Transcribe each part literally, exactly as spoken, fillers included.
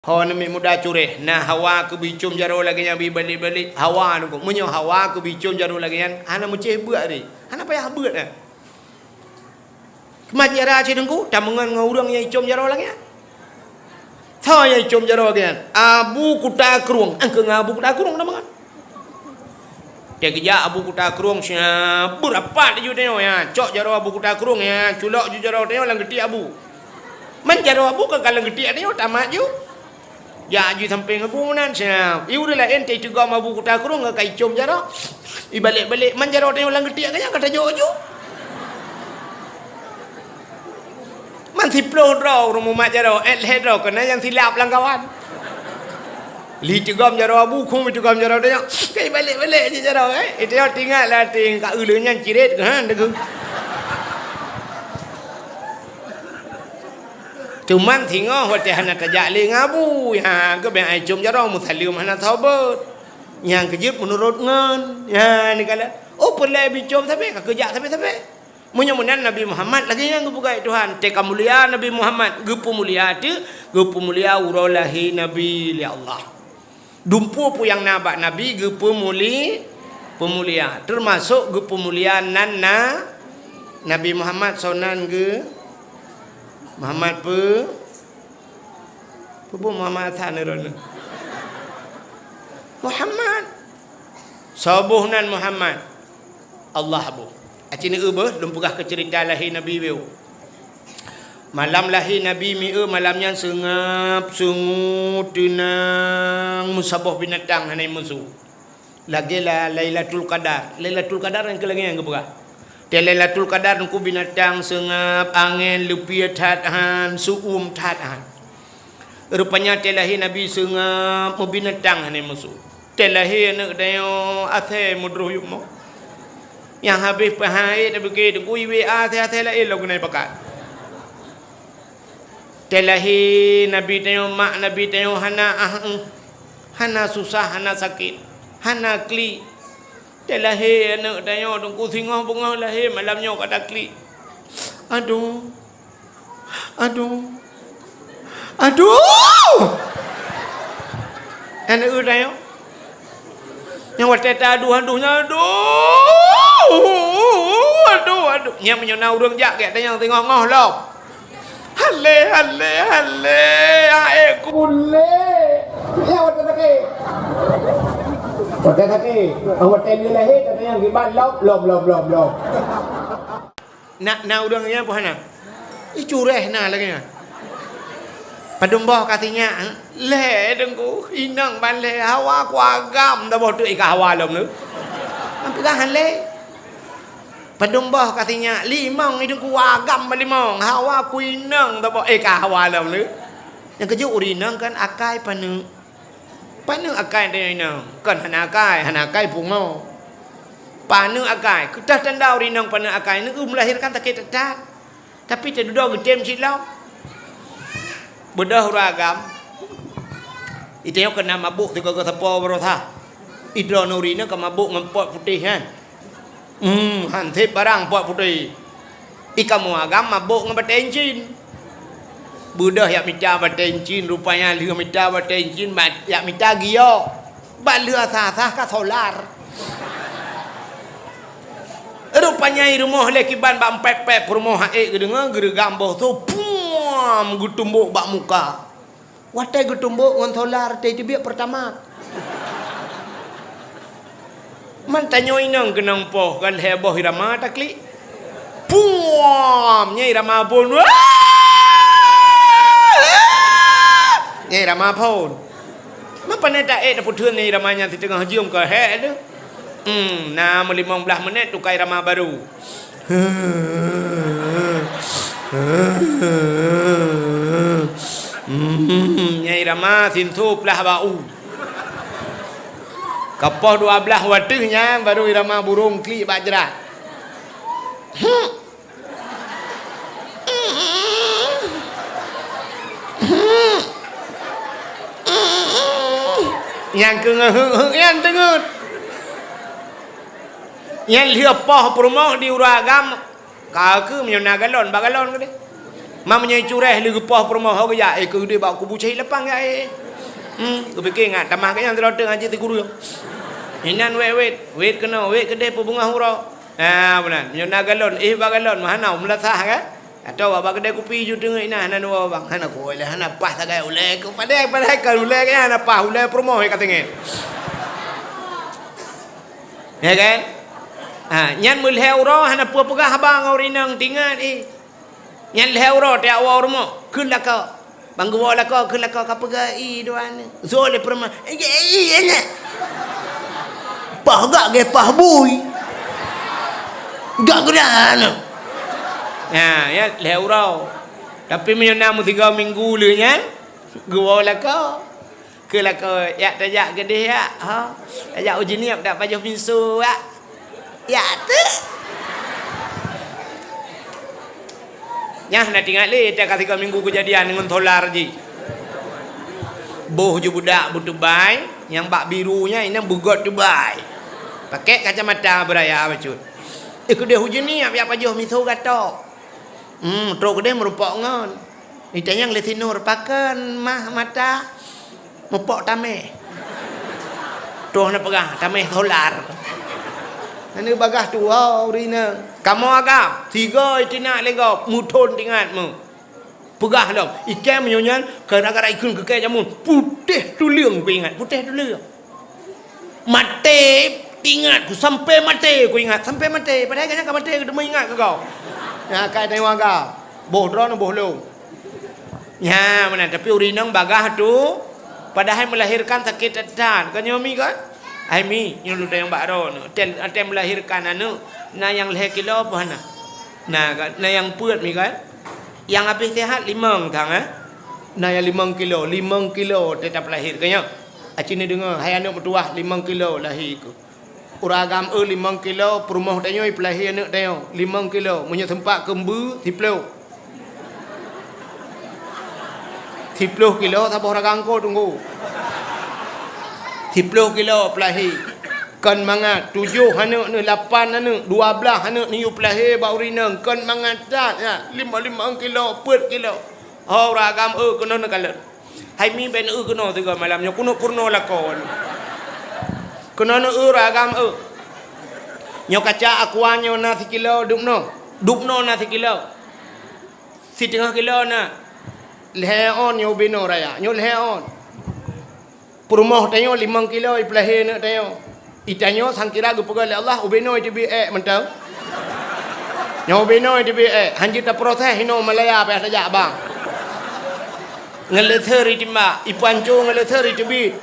Ho aneuk miet muda cureh, na hawa keu bicom jaroe lagèe nyan bri balek-balek, hawa nungku. Meunyoe hawa keu bicom jaroe lagèe nyan, hana meucéh beuet deh. Hana payah beuet dah. Keumat cara cit nungku, tameungon ngon ureueng nyang icom jaroe lagèe nyan. Soe nyang icom jaroe lagèe nyan? Abu Kuta Krueng. Angkeu ngon Abu Kuta Krueng tameungon. Teukeujak Abu Kuta Krueng siap beurapat laju tanyoe, ya. Cok jaroe Abu Kuta Krueng, ya. Culok ju jaroe tanyoe lam geutiek Abu. Man jaroe Abu ka lam geutiek tanyoe tamat ju. Jak ju sampéng Abu nan siap. I ureueng laén teuteugom Abu Kuta Krueng ka icom jaroe. Ibalek-balek man jaroe tanyoe lam geutiek ka nyan ka tajok ju. Man siploh droe ureueng mumat jaroe, eh, lhèe droe keunan nyang silap lam kawan. Li teugom jaroe Abu, kung teugom jaroe tanyoe. Kai balek-balek cit jaroe, eh. Itu yang tinggal lah ting ka uleueng nyan ciret, ha, degu. Cuman singoh watèe hana tajak lé ngon Abu, ha, geubèe ai com jaroe meusaleuem hana saboh. Nyang keujeuet meunurot ngon, ha, ni kala. Oh, peureulèe bicom sabe, ka keujak sabe-sabe. Meunyoe meunan Nabi Muhammad lagèe nyan geupeugah Tuhan, teuka mulia Nabi Muhammad, geupeumulia teuk, geupeumulia uroe lahé Nabi lé Allah. Dumpeue peue nyang na bak Nabi geupeumuli-, peumulia, teumasok geupeumulia nan na Nabi Muhammad soe nan geu-, Muhammad peu-, peue Muhammad Hasan droeneuh. Muhammad. Soe boh nan Muhammad. Allah boh. Aci neueu beuh, lôn peugah keu ceurita lahé Nabi beu. Malam lahé Nabi mieu malam nyan seungab, seungue, teunang, meusaboh binatang hana musu. Lagèe la-, Lailatul Qadar. Lailatul Qadar nyang keu lagèe nyan geupeugah. Teuh Lailatul Qadar nungku binatang seungab, angèn, leupie that han, seu-uem that han. Rupanya teuh lahé Nabi seungab, meubinatang hana musu. Teuh lahé aneuk tanyoe asèe meudroh yup mo. Nyang habéh peuhai tapiké teungku iwé asèe-asèe laén lom keunan pakat. Teuh lahé Nabi tanyoe, mak Nabi tanyoe hana ah, eh, hana susah, hana sakét, hana klik. Teuh lahé aneuk tanyoe teungku singoh beungoh lahé malam nyoe ka taklik. Aduh. Aduh. Aduh! Aneuk tanyoe. Nyang watèe ta aduh-aduh nyan, aduh! Aduh, aduh. Nyan meunyoe na ureueng jak gèt tanyoe singoh ngoh lom. Hale, hale, hale, ae kulé. Nyan watèe sakét. Watèe sakét. Watèe lheueh lahé, tanyoe kiban lom, lom, lom, lom, lom. Na, na ureueng nyan peue hana? Ih, cureh na lagèe nyan. Padum boh ka sinyak, lhèe teungku, inong ban lhèe, hawa ku agam dah boh teuk i ka hawa lom tu. Nyan peugah han lé. Padum boh ka sinyak, limong i teungku agam ban limong, hawa ku inong dah boh i ka hawa lom tu. Nyang keujeuet ureueng inong kan akai paneuk. Paneuk akai tanyoe inong? Kon hana akai, hana akai pungo. Paneuk akai, keutah tanda ureueng inong paneuk akai, neueu meulahérkan sakét that-that. Tapi teududoe geutem cit lom. Beudôh ureueng agam. Itanyoe keunan mabök sigoe-goe sapo baroesa. Idroeneuh ureueng inong ka mabök ngon pot putéh nyan. Hmm, hanseb barang pot putéh. I kamoe agam mabök ngon batèe incin. Beudôh jak mita batèe incin, rupanya lheueh mita batèe incin, ba-, jak mita giok. Ban lheueh asah-asah ka solar. Rupanya i rumoh lé kiban bak empet-pet peurumoh, han ék geudeungoe, geureugam boh su, puam, geutumbok bak muka. Watèe geutumbok ngon solar, teuh teubiet Pertamax. Man tanyoe inong keunong poh, ka lhèe boh irama taklik. Puam! Nyan irama phôn. Nyan irama phôn. Man pane taék tapeutheun nyan irama nyan siteungoh jeuem ka hék teuh. Hmm, na meulimong blaih meunét tuka irama barô. Hmm, nyan irama sinso plah bak u. Ka poh dua blaih watèe nyan barô irama burông klik bak jrat. Hmm. Nyang keu ngeuheuk-heuk nyan teungeut. Nyan lheueh poh peurumoh di ureueng agam, ka keuh meunyoe na galon, bak galon keudéh. Ma meunyoe cureh lé geupoh peurumoh ho geujak, eh, keu deh bak kubu cahit lapang ya, eh. Hmm, geupike ngat tamah keu nyang sidroe teuk ngaji sikureueng. Inan wet-wet, wet keunoe, wet keudeh peubungah uroe. Ha, meunan. Meunyoe na galon, eh, bak galon, meuhana, meulasah kan? Atau bak, bak keudè kupi ju teungeut inan, hana dua bang, hana kuwoe lé, hana paih sagai ulèe keu padai, padai kan ulèe kan hana paih, ulèe peurumoh ka teungeut. Ya kan? Ha, nyan meulhèe uroe hana peue peugah haba ngon ureueng inong, tingat, eh. Nyan lhèe uroe tajak woe u rumoh, kheun lakoe. Ban geuwoe lakoe, kheun lakoe ka peugah, "I, dua ni." Zoe lé peurumoh, "I, i, i, nyan." Paih gak geh paih bui. Gak geudan. Nah, ya, lhèe uroe. Tapi meunyoe na meusigoe minggu lé nyan, geuwoe lakoe. Keu lakoe, yak tajak keudeh yak, ha? Tajak uji niep dak pajoh pinso yak. Yak tu. Nyah na tingat lé, dak ka sigoe minggu keujadian ngon solar jih. Boh ju budak beutubai, nyang bak biru nyan inan beugot tubai. Pakai kacamata beuraya bacut. Eh, keudeh uji niep yak pajoh pinso gatok. Hmm, trok keudeh meurupok ngon. Itanyong lé sinur pakon mah mata mupok tameh. Toh na peugah tameh solar. Aneuk bagah tuwoe ureueng inong. Kamoe agam, sigoe itinak lé gob, muthon tingat mu. Peugah lom, ikèe meunyoe nyan gara-gara ikheun keu kèe jameun, putéh tuleueng ku ingat, putéh tuleueng. Maté ingat ku, sampai maté ku ingat, sampai maté. Padahai gobnyan ka maté, geuteumé ingat keu gob. Nyan kai tanyoe agam. Boh droeneuh boh lôn. Nyan meunan, tapi ureueng inong bagah tu, padahai melahirkan sakét that-that. Kan nyoe mi kan? Hai mi, nyoe lôn tanyong bak droeneuh. Tem, tem melahirkan aneuk, na nyang lhèe kilo peue hana? Na kan? Na nyang peuet mi kan? Nyang habéh sehat limong thang, eh? Na nyang limong kilo, limong kilo teutap lahé keu nyoe. Aci neudeungoe, hai aneuk meutuwah limong kilo lahé keuh. Ureueng agam eu limong kilo, peurumoh tanyoe ipeulahé aneuk tanyoe, limong kilo. Meunyoe seumpat keu mbeue, siploh. Siploh kilo saboh ragam ko teungku. Siploh kilo peulahé. Kon mangat, tujoh aneuk neuh, lapan aneuk, dua blaih aneuk neuyue peulahé bak ureueng inong, kon mangat that, ya, limong-limong kilo, peuet kilo. Ho, ureueng agam eu keunoe neukalon. Hai mi, bèk neu eu keunoe sigoe malam nyoe, keuneuk peurunoe lakoe. Keunoe neu eu ureueng agam eu. Nyoe kaca aqua nyoe na sikilo dubnoe. Dubnoe na sikilo. Siteungoh kilo na. Lhèe ôn nyoe ubé noe raya, nyoe lhèe ôn. Peurumoh tanyoe limong kilo ipeulahé aneuk tanyoe. Itanyoe sangkira geupeugah lé Allah, ubé noe iteubiet èk mantong. Nyoe ubé noe iteubiet èk, han jeuet taproses inoe Malaya payah tajak bang. Ngon leuseur itimbak, ipanco ngon leuseur iteubiet.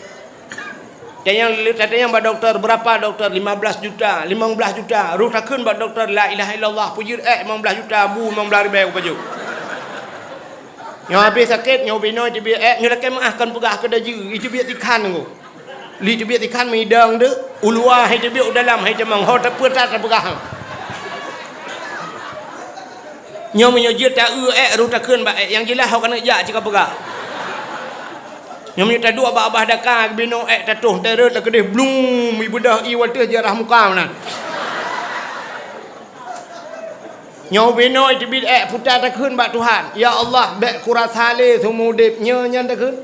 Tanyong, tatanyong bak dokto, berapa dokto? Lima belas juta, limong blaih juta. Roh takheun bak dokto, la ilaha illallah, peujeuet èk limong blaih juta, bu limong blaih ribèe kupajoh. Nyoe habéh sakét, nyoe ubé noe iteubiet èk, nyoe lakèe meu'ah kon peugah keu dajeu, iteubiet sikhan nyoe. Lé iteubiet sikhan meudong deuk, u luwa hai teubiet, u dalam hai tamong, ho tapeuet that tapeugah. Nyoe meunyoe jeuet ta eu èk, roh takheun bak èk, nyang jeulaih ho keuneuk jak cit kapeugah. Nyoe meunyoe taduek bak babah daka, geubinoe èk tatoh, teret lakeudeh blum, ibeudôh ié watèe jarah muka meunan. Nyoe ubé noe iteubiet èk, puta takheun bak Tuhan, "Ya Allah, bèk kurasa lé seumeu udép." Nyoe nyan takheun.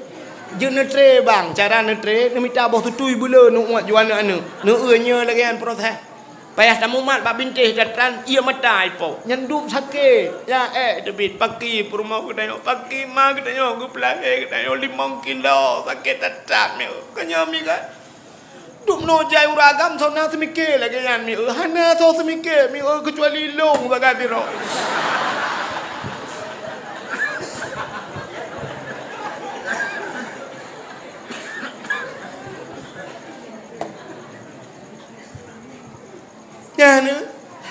Jeuet neutré bang, cara neutré, neumita boh tutui beuleu neuuet ju aneuk-aneuk. Neu-eu nyoe lagèe nyan proses. Payah tamumat bak bintéh datran, ié mata ipo. Nyan dub sakét. Ya, èk teubiet paki peurumoh geutanyoe, paki ma geutanyoe, geupeulahé geutanyoe limong kilo, sakét that-that mi. Keu nyoe mi kan? Dubnoe jai ureueng agam soe na seumiké lagèe nyan mi eu, hana soe seumiké mi eu keucuali lôn sagai sidroe. Nyan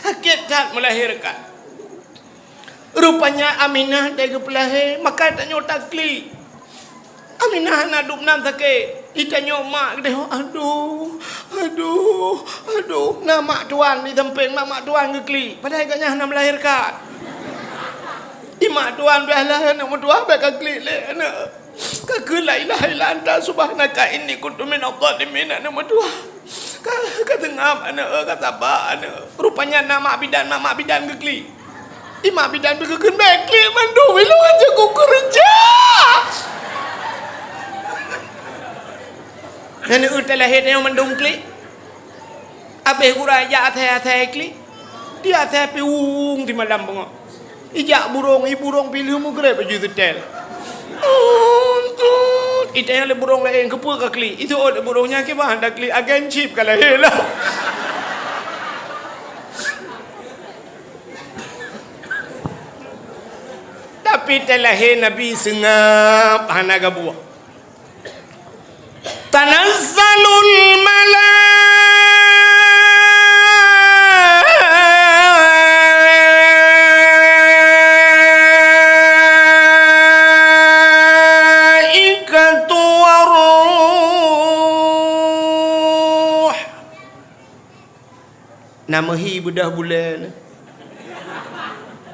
sakét that melahirkan. Rupanya Aminah dai geupeulahé, maka tanyoe taklik. Aminah hana dub nan sakét. Itanyoe mak geudeh, aduh, aduh, aduh. Na mak tuan di sampéng, na mak tuan geuklik. Padahai gobnyan hana melahirkan. Di mak tuan bèk lahé aneuk meutuah, bèk ka klik lé aneuk. Ka kheun, "La ilaha illa anta subhanaka inni kuntu minadh dhalimin," aneuk meutuah. Ka, ka seungab aneuk, ka saba aneuk. Rupanya na mak bidan, na mak bidan geuklik. Imak bidan pih geukheun bèk klik mandum, ilôn aja kukeureuja. Nyan eu teulahé nyoe mandum klik. Abéh gura ijak asai-asai klik. Di asai pih ueng simalam beungoh. Ijak burông, i burông pih lheueh meugreb baju seutèl. Itanyong lé burông laén, "Keupeue ka klik?" Iseuôt lé burông nyan, "Kiban han taklik, agen chip ka lahé lah." Tapi teulahé Nabi seungab hana gabuek. Tanazzalul malaikatu war ruh. Na meuhi beudôh bulèe nyoe.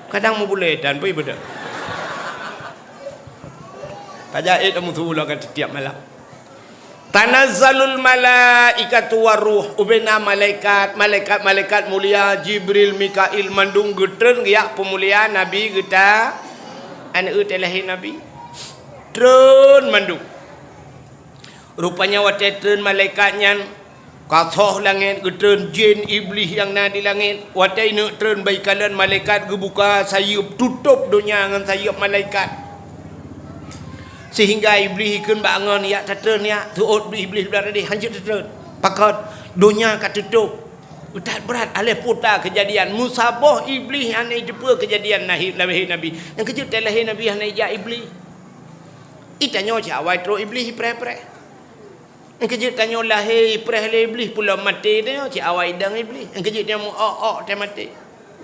Kadang meubulèe dan bui beudôh. Ka jeuet meusu lôn ka tiep-tiep malam. Tanazzalul malaikatu war ruh, ubena malaikat, malaikat-malaikat mulia, Jibril, Mikail, mandum geutreun geujak peumulia Nabi geutanyoe, aneuk teulahé Nabi. Treun mandum. Rupanya watèe treun malaikat nyan, ka soh langèt, geutreun jén Iblih nyang na di langèt. Watèe ineuk treun bak ikalon malaikat geubuka sayeuep, tutôp donya ngon sayeuep malaikat. Sehingga Iblih ikheun bak angon, "Yak tatreun, yak." Seuôt Iblih bak tadi, "Han jeuet tatreun." Pakon? Donya ka tutôp. That brat, alah puta keujadian. Meusaboh Iblih hana jiteupeue keujadian lahé, lahé Nabi. Nyang keujeuet teulahé Nabi hana ijak Iblih. Itanyoe cit awai trok Iblih ipreh-preh. Nyang keujeuet tanyoe lahé ipreh lé Iblih, peulom maté tanyoe cit awai idong Iblih. Nyang keujeuet tanyoe meu-ok-ok teuh maté.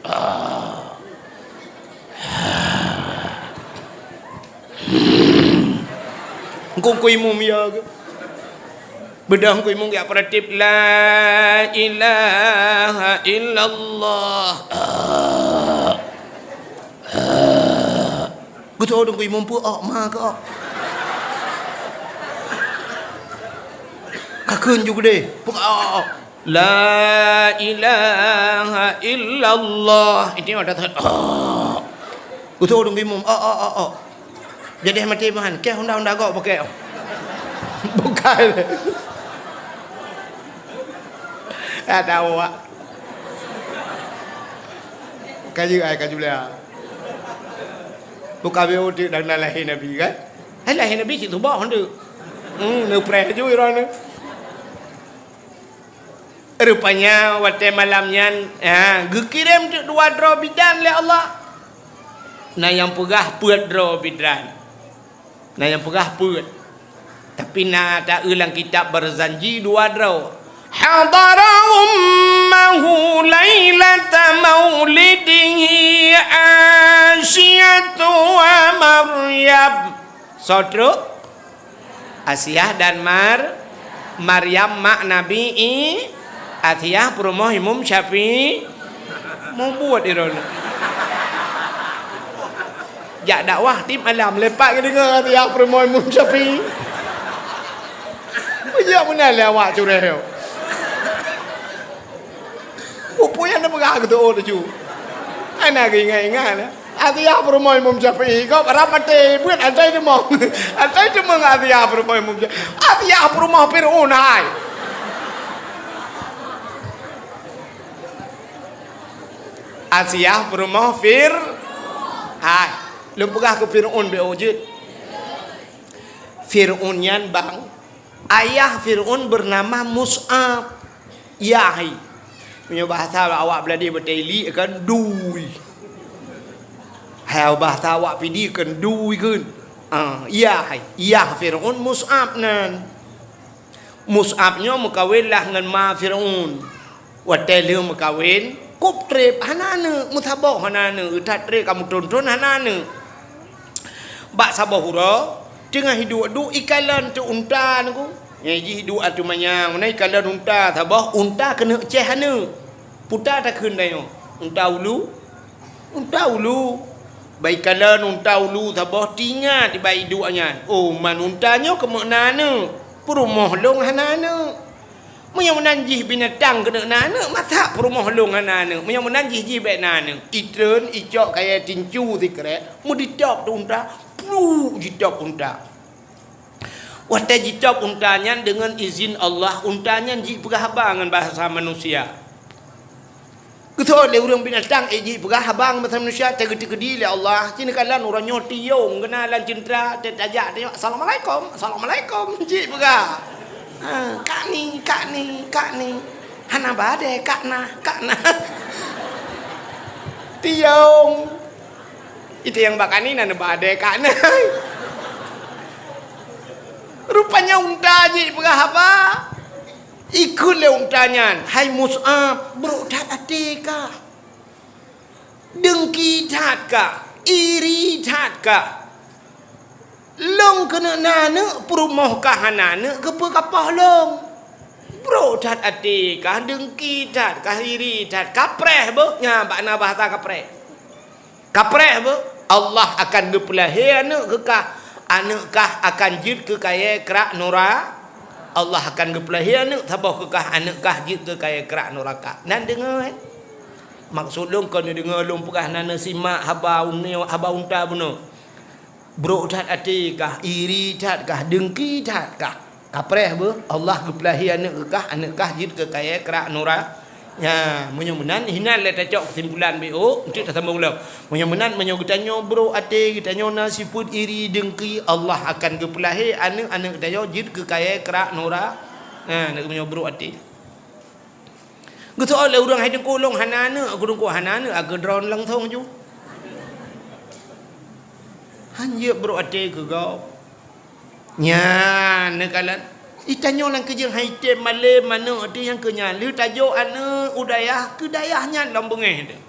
Ah. Engkau kui mum ya ke? Beudôh kui mum ya peuratif, "La ilaha illallah." Ah. Geutanyoe deungon imum peu-ok ma keu-ok. Ka kheun ju geudeh, peu-ok-ok. La ilaha illallah. Itu ada tak. Geutanyoe deungon imum, ok, ok, ok, ok. Jadi maté bahan, keh honda-honda gok pakai. Bukan. Ada awak. Ka jeuet ai ka jeuet. Buka beu teuk dan lahé Nabi kan? Hai lahé Nabi cit tubah hon teuk. Hmm, neupreh ju droeneuh. Rupanya watèe malam nyan, ha, geukirém teuk dua droe bidan lé Allah. Na nyang peugah peuet droe bidan. Na nyang peugah peuet. Tapi na taeu lam kitab Barzanji dua droe. Hadara ummahu lailata maulidihi Asiyatu wa Maryam. Soe trok? Asiah dan Mar-, Maryam mak Nabi I-, Asiah peurumoh Imum Syafi'i. Mubuet droeneuh. Jak dakwah tiep malam, lepak geudeungoe Asiah peurumoh Imum Syafi'i. Peujeuet meunan lé awak cureh nyoe. Peue-peue nyang neupeugah geutu'oh tuju. Hana geuingat-ingat. Asiah peurumoh Imum Syafi'i, gob rab maté, beuet asai teumong. Asai teumong Asiah peurumoh Imum Syafi'i. Asiah peurumoh Fir'aun hai. Asiah peurumoh Fir-, hai. Lôn peugah keu Fir'aun beu jeuet. Fir'aun nyan bang, ayah Fir'aun bernama Mus'ab. Yah hai. Meunyoe bahasa awak Beuladi beutôi li kan dui. Hai bahasa awak Pidie kan dui kan. Ah, yah hai. Yah Fir'aun Mus'ab nan. Mus'ab nyoe meukawen lah ngon ma Fir'aun. Watèe lheueh meukawen, kôb trép hana aneuk, meusaboh hana aneuk, that trép ka meuthon-thon hana aneuk. Bak saboh uroe, teungoh iduek-duek ikalon teuk unta nyoe. Nyang jih iduek ateueh manyang, meunan ikalon unta saboh, unta keuneuk céh aneuk. Peue takheun tanyoe? Unta ulu? Unta ulu. Bak ikalon unta ulu saboh, teuingat bak iduek nyan. Oh, man unta nyoe keumeuk na aneuk. Peurumoh lôn hana aneuk. Meunyoe meunan jih binatang keuneuk na aneuk, masa peurumoh lôn hana aneuk? Meunyoe meunan jih, jih bèk na aneuk. Itreun, icok kayèe tincu sikrek, meuditôb teuh unta, pluk jitôb unta. Watèe jitôb unta nyan deungon izin Allah, unta nyan jipeugah haba ngon bahasa manusia. Geusoe lé ureueng binatang, eh, jipeugah haba ngon bahasa manusia, teugeuteukeudi lé Allah. Ci neukalon uroe nyoe tiyong geuh na lam ceuntra, teutajak tiyong, "Assalamualaikum, assalamualaikum," jipeugah. Ha, "Kak ni, kak ni, kak ni." Hana ba adèe kak na, kak na. Tiyong. Itayong bak kak ni na neuba adèe kak na. Rupanya unta jipeugah haba. Ikheun lé unta nyan, "Hai Mus'ab, brok that até kah? Deungki that kah? Iri that kah? Lôn keuneuk na aneuk, peurumoh kah hana aneuk, keupeue kapoh lôn? Brok that até kah? Deungki that kah? Iri that? Kapreh beuh?" Nyan bak na bahasa kapreh. Kapreh beuh, Allah akan geupeulahé aneuk keu kah, aneuk kah akan jeuet keu kayèe krak nura-, Allah akan geupeulahé aneuk saboh keu kah, aneuk kah jeuet keu kayèe krak nuraka. Nan deungö, eh? Maksud lôn kon neudeungö lôn peugah na neusimak haba uneue, haba unta bunoe. Brok that até kah, iri that kah, deungki that kah? Kapreh beuh, Allah geupeulahé aneuk keu kah, aneuk kah jeuet keu kayèe krak nura-, nya, meunyoe meunan, hinan lé tacok keusimpulan B O, enteuk tasambong lom. Meunyoe meunan, meunyoe geutanyoe brok até, geutanyoe na sifeuet iri, deungki, Allah akan geupeulahé aneuk-aneuk geutanyoe jeuet keu kayèe krak nura-, nya, aneuk meunyoe brok até. Geusoe lé ureueng, "Hai Teungku, lôn hana aneuk." "Keu Teungku hana aneuk, akeudroe langsong ju." Han jeuet brok até keu gob. Nyan neukalon. Itanyoe lam keujeueng hai tem malém aneuk teuh nyang keu nyan. Lheueh tajok aneuk u dayah, keu dayah nyan lom beungéh teuh.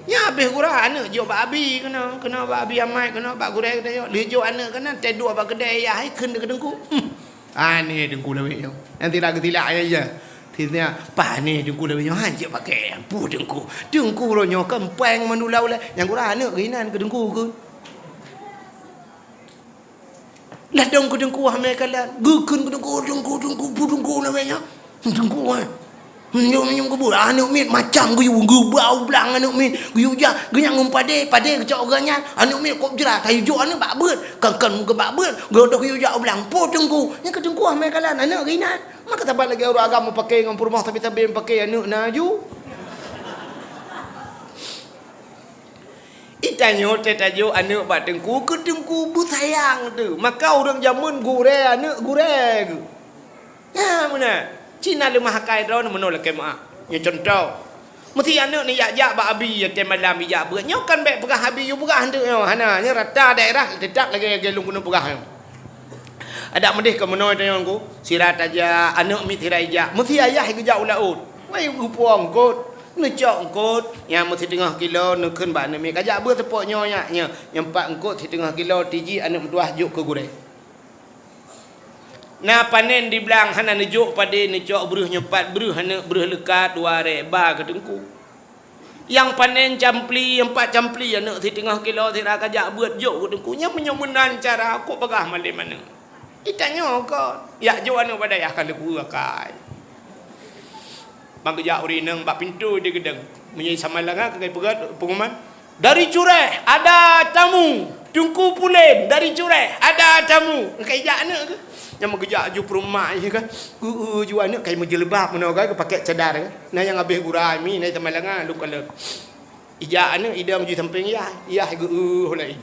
Nyan habéh gura aneuk jok bak abi keunoe, keunoe bak abi amai, keunoe bak gurèe geutanyoe. Lheueh jok aneuk keunan, teuduek bak keudè yah, hai kheun keu teungku. Hmm. Aneh teungku lawét nyoe. Nyang sira geusilak ayah, ya. Sira pané teungku lawét nyoe, han jeuet pakai. Ampun teungku. Teungku uroe nyoe kan péng mandum lau lé. Nyang gura aneuk geuh inan keu teungku kheun. Ladôm keu teungku hana kalon. Geukheun keu teungku, teungku, teungku, pu teungku namanya. Teungku, eh. Meunyoe, meunyoe geubeuet, aneuk miet macam geuyue, geubau blang aneuk miet, geuyue jak, geunyang ngon padé, padé geucok geuh nyan, aneuk miet kop jrat, hayeu jok aneuk bak beuet, kan, kan meugeubak beuet, geudoh geuyue jak u blang, po teungku, nyan keu teungku hana kalon, aneuk geuh inan. Maka saban lagèe ureueng agam meupaké ngon peurumoh sabe-sabe meupaké aneuk na ju. Itanyoe teutajok aneuk bak teungku, keu teungku beusayang teuh. Maka ureueng jameun gurèe aneuk gurèe geuh. Nyan meunan. Cit na leumah akai droeneuh meunoe lakèe meu'ah. Nyoe cuntoh. Meusi aneuk neujak-jak bak abi, watèe malam ijak beuet. Nyoe kan bèk peugah abi yue peugah teuk nyoe. Hana, nyoe rata daerah teutap lagèe-lagèe lôn keuneuk peugah nyoe. Adak meudeh keu meunoe tanyoe ku, sira tajak, aneuk miet sira ijak. Meusi ayah geujak u laôt. Wai geupuwoe eungkôt, neucok eungkôt, nyang meusideungoh kilo neukheun bak aneuk miet, "Kajak beuet seupôt nyoe nyak nyoe, nyoe pat eungkôt sideungoh kilo tiji aneuk meutuwah jok keu gurèe." Na panèn di blang hana neujok padé, neucok breuh nyoe pat breuh aneuk, breuh leukat dua rèk ba keu teungku. Nyang panèn campli, nyang pat campli aneuk sideungoh kilo sira kajak beuet jok keu teungku. Nyan meunyoe meunan cara kok peugah malém aneuk. Itanyoe kon, jak jok aneuk bak dayah ka leupeue akai. Ban geujak ureueng inong bak pintoe di geudong. Meunyoe sama langa ka geupeugah pengumuman, "Dari Cureh ada tamu, Teungku Pulen dari Cureh ada tamu." Ka ijak aneuk geuh. Nyang meugeujak aju peurumak jih kan. Geu-eu ju aneuk kai meujeuleuba meunoe kan, geupakèk cadar kan. Na nyang habéh gura mi, na sama langa lôn kalon. Ijak aneuk idong ju sampéng yah, yah geu-eu laén.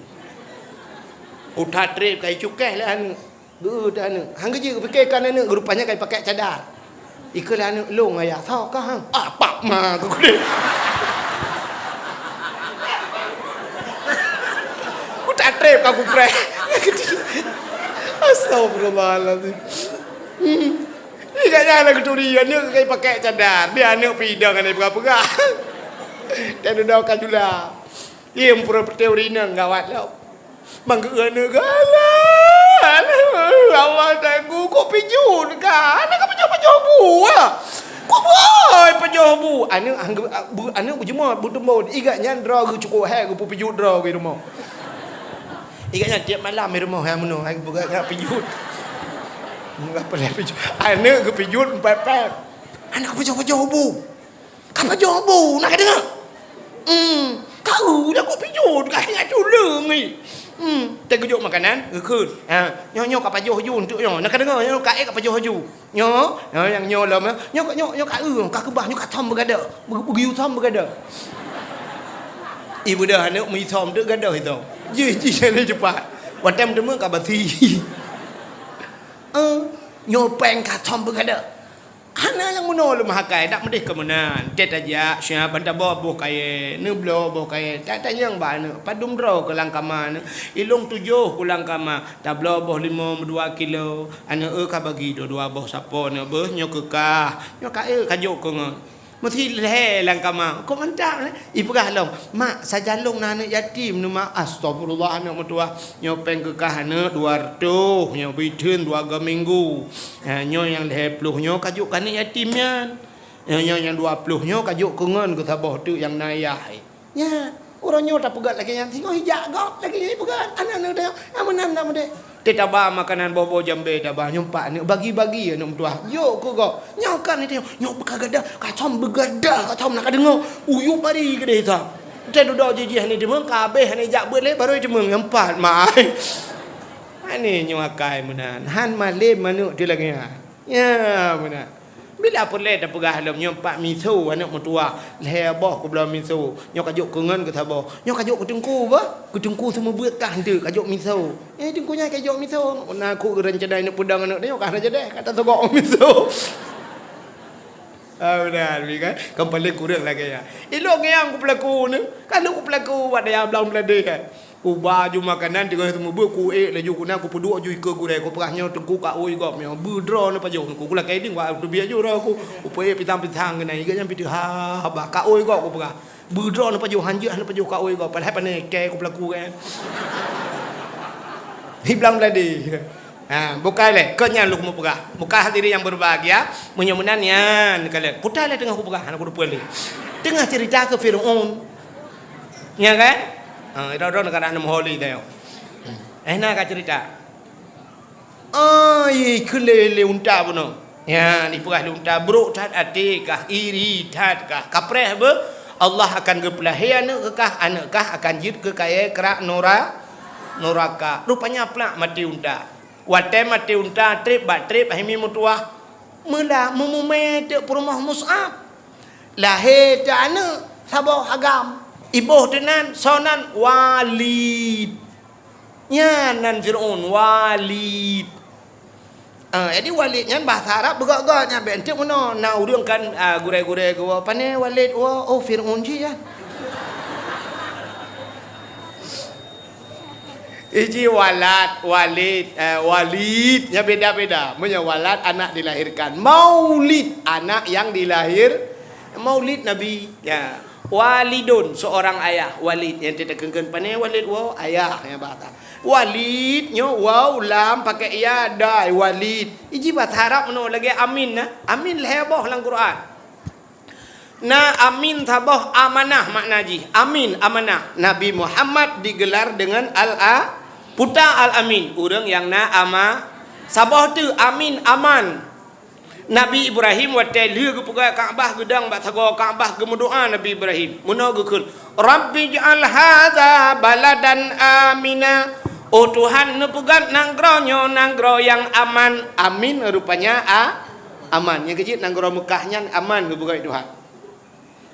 Kuta trép kai cukéh lé aneuk. Geu-eu teuh aneuk. Han geujeuet geupiké kan aneuk, rupanya kai pakèk cadar. Ikheun lé aneuk, "Lôn ayah, soe kah hang?" "Apak ma," geukheun. Kuta trép ka kupreh. Astagfirullahalazim. Hmm. Ih, gak nyan lagu turi, aneuk kai pakèk cadar. Dia aneuk pidong aneuk peugah-peugah. Dan udah ka jula. Ih, pura peuteu rineng gawat lom. Manggeu aneuk galak. Allah Teungku, kok pijut ka? Aneuk ka pajoh-pajoh bu ah. Kok boy pajoh bu? Aneuk, aneuk, bu, aneuk beujeumot, beuteumot. Ih, gak nyan droe geuh cukôp hai geupeu pijut droe geuh rumoh. Ih, gak nyan tiep malam di rumoh hai meunoe, hai geupeu gak pijut. Ka peureulèe pijuet. Aneuk geupijuet pèt-pèt. Aneuk pajoh-pajoh bu. Ka pajoh bu, na kadeungö? Hmm, ka eu dah kok pijuet, ka ingat culeueng ni. Hmm, teugeujok makanan, geukheun. Ha, nyoe, nyoe ka pajoh ju untuk nyoe. Na kadeungö, nyoe ka ék ka pajoh ju. Nyoe, nyoe nyang nyoe lom, nyoe, nyoe, nyoe ka eu, ka keubah, nyoe ka thom beugadôh. Beu-, beugeuyue thom beugadôh. Ié beudôh aneuk meuithom teuk gadôh ithom. Jih, jih, jih, cepat. Watèe meuteumé ka basi. Eh, nyoe pèng ka thom beugadôh. Hana nyang meunoe lom hakai, dak meudeh keu meunan. Tét tajak, siap ban taboh boh kayèe, neubloe boh kayèe. Ta-, tanyong bak aneuk, padum droe keu lam kama aneuk. Ilông tujoh keu lam kama, tabloe boh limong meudua kilo. Aneuk eu ka bagi dua-dua boh sapo aneuk beuh, nyoe keu kah. Nyoe ka eu ka jok keu ngon. Meusi lhèe lam kama. Kok mantap lé? Ipeugah lom, "Mak, sajan lôn na aneuk yatim nyoe, Mak." "Astagfirullah, aneuk meutuwah. Nyoe pèng keu kah aneuk dua reutôh, nyoe beuitheun dua go minggu. Ha, nyoe nyang lhèe ploh nyoe ka jok keu aneuk yatim nyan. Nyoe, nyoe nyang dua ploh nyoe ka jok keu ngon keu saboh teuk nyang na ayah." Nyan, uroe nyoe tapeugah lagèe nyan, singoh ijak gob lagèe nyan ipeugah. Aneuk-aneuk tanyong, "Ah, meunan na meudeh." Teuh taba makanan boh-boh jambé taba, nyoe pat aneuk bagi-bagi aneuk meutuwah. Jok keu gob. Nyoe kan niteuh, nyoe beuka gadah, ka thom beugadah, ka thom na kadeungö. Uyup bari keudeh sa. Teuh dudoe jih-jih hana teumeung, ka abéh hana jak beuet lé, barô teumeung nyoe pat, mai. Aneuk nyoe akai meunan. Han malém aneuk teuh lagèe nyan. Ya, meunan. Bila peureulèe tapeugah lom nyoe pat miso aneuk meutuwah, lhèe boh kubloe miso. Nyoe ka jok keu ngon keu saboh. Nyoe ka jok keu teungku bah. Keu teungku seumeubeuet kah enteuk ka jok miso. Eh, teungku nyan ka jok miso. Na keu ureueng cadai neuk peudong aneuk nyoe ka hana jadeh, ka tasogok miso. Ah, meunan, kan? Kan paleng kureueng lagèe nyan. Ilôn nyang kupeulaku ni. Kan lôn kupeulaku wat dayah blang beuladeh, kan? Kuba ju makanan, teungoh seumeubeuet, kuék laju keunan, kupeuduek ju ikeue gurèe, kupeugah nyoe teungku ka ôi gob nyoe, beudroe neupajoh, ku kulakèe ding, wak teubiet ju droe ku, kupeuék pisang-pisang keunan, igeuh nyan pih teuhah haba, ka ôi gob kupeugah, beudroe neupajoh, hanjeuet neupajoh ka ôi gob, padahai pane kèe kupeulaku kan. Hiblang beuladi. Ha, bukai lé, kon nyan lôn keumeung peugah. Bukai hadirin yang berbahagia, meunyoe meunan nyan, kalon. Kutai lé teungoh kupeugah, hana kuteupeu lé. Teungoh cerita keu Fir'aun. Nya kan? Ha, droe-droe neugara aneuk meuholi tanyoe. Eh, na ka cerita. Ai, keu lé, lé unta bunoe. Nyan, ipeugah lé unta, brok that até kah, iri that kah. Kapreh beuh, Allah akan geupeulahé aneuk keu kah, aneuk kah akan jeuet keu kayèe krak nura-, nuraka. Rupanya plak maté unta. Watèe maté unta trép bak trép hai mi meutuwah. Meula meumumè teuk peurumoh Mus'ab. Lahé teuk aneuk saboh agam. Iboh teuh nan, soe nan? Walid. Nyan nan Fir'aun, Walid. Ah, jadi Walid nyan bahasa Arab beugöt-göt nyan, bèk enteuk meunoe. Na ureueng kan, ah, gurèe-gurèe geuwoe, "Pane Walid woe?" "Oh, Fir'aun jih nyan." Iji Walad, Walid, eh, Walid, nya beda-beda. Meunyoe Walad, anak dilahirkan. Maulid, anak yang dilahir-, Maulid Nabi. Ya. Walidun, seorang ayah. Walid, nyang teukeun-keun pane Walid woe, ayah, nyang bahasa. Walid, nyoe waw, lam, pakai ya, dai, Walid. Iji bahasa Arab meunoe lagèe amin, na. Amin lhèe boh lam Quran. Na amin saboh amanah makna jih. Amin, amanah. Nabi Muhammad digelar dengan Al-A-, Puta Al-Amin. Ureueng nyang na ama-, saboh teuk amin, aman. Nabi Ibrahim watèe lheueh geupeugöt Ka'bah geudong bak sagoe Ka'bah geumeudoa Nabi Ibrahim. Meunoe geukheun, "Rabbij'al hadza baladan amina." Oh Tuhan, neupeugöt nanggroe nyoe nanggroe nyang aman. Amin rupanya a-, aman. Nyang keujeuet nanggroe Meukah nyan aman geupeugöt Tuhan.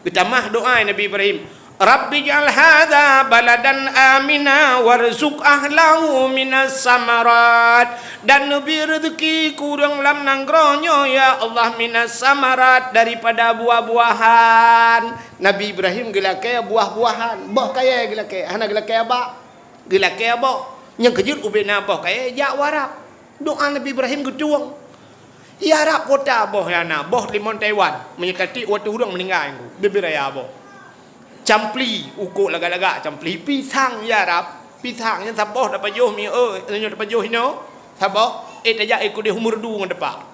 Geutamah doa Nabi Ibrahim, "Rabbij'al hadza baladan amina warzuq ahlahu minas samarat." Dan neubri reuzeuki keu ureueng lam nanggroe nyoe, ya Allah, minas samarat, daripada buah-buahan. Nabi Ibrahim geulakèe buah-buahan, boh kayèe geulakèe, hana geulakèe abak. Geulakèe boh. Nyang keujeuet ubé na boh kayèe jak u Arab. Doa Nabi Ibrahim geutueng. Di Arab kota boh nyang na, boh limon Taiwan. Meunyoe ka tiek watèe ureueng meuninggai, bibir raya boh. Campli, ukok lagak-lagak campli. Pisang di Arab, pisang nyang saboh tapajoh mi, eh, nyoe tapajoh inoe, saboh, eh, tajak, eh, keudeh u Meureudu ngon teumpat.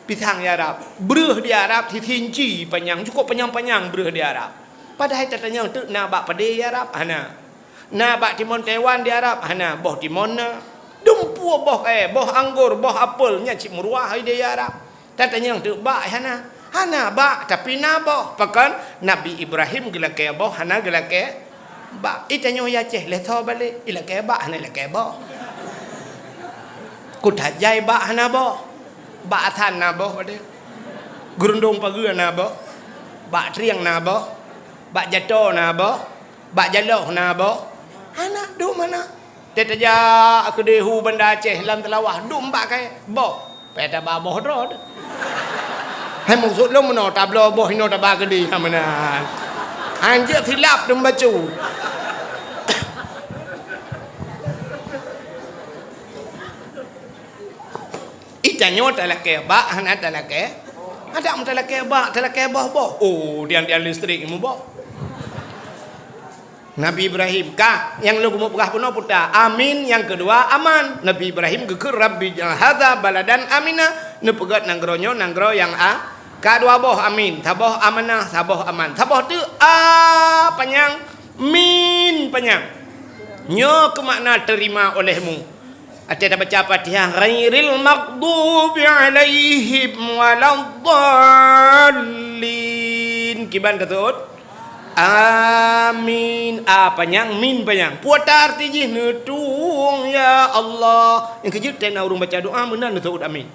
Pisang di Arab. Breueh di Arab sisi inci panyang, cukôp panyang-panyang breueh di Arab. Padahai tatanyong teuk na bak padé di Arab? Hana. Na bak timon Taiwan di Arab? Hana. Boh timon na. Dumpeue boh kayèe, boh anggô, boh apel, nyan cit meuruah di Arab. Tatanyong teuk bak hana. Hana bak, tapi na boh. Pakon Nabi Ibrahim geulakèe boh, hana geulakèe bak. Itanyoe i Aceh, lé tho balek, ilakèe bak, hana ilakèe boh. Kuta Jai bak hana boh. Bak Asan na boh padum. Geurundong Pageue na boh. Bak Trieng na boh. Bak Jato na boh. Bak Jaloh na boh. Hana, dum hana. Teuh tajak keudéh u Banda Aceh lam Seulawah, dum bak kayèe boh. Payah taba boh droe teuh. Hai, maksud lôn meunoe tabloe boh inoe taba keudéh, ha meunan. Anjeuet silap dum bacut. Itanyoe talakèe bak, hana talakèe. Adak meutalakèe bak, talakèe boh-boh. Oh, tiang-tiang listrik muboh. Nabi Ibrahim, ka, nyang lôn keumeung peugah bunoe puta. Amin, nyang keudua aman. Nabi Ibrahim geukheun, "Rabbi ij'al hadza baladan amina." Neupeugèt nanggroe nyoe nanggroe nyang a-, ka dua boh amin, saboh amanah, saboh aman. Saboh teuk a panyang, min panyang. Nyoe keuh makna terima olehmu. Watèe tabaca Fatihah, ghairil maghdubi alaihim waladdallin. Kiban taseuôt? Amin. A panyang, min panyang. Peue arti jih? Neutueng, ya Allah. Nyang keujeuet teuh na ureueng baca doa, meunan neuseuôt amin.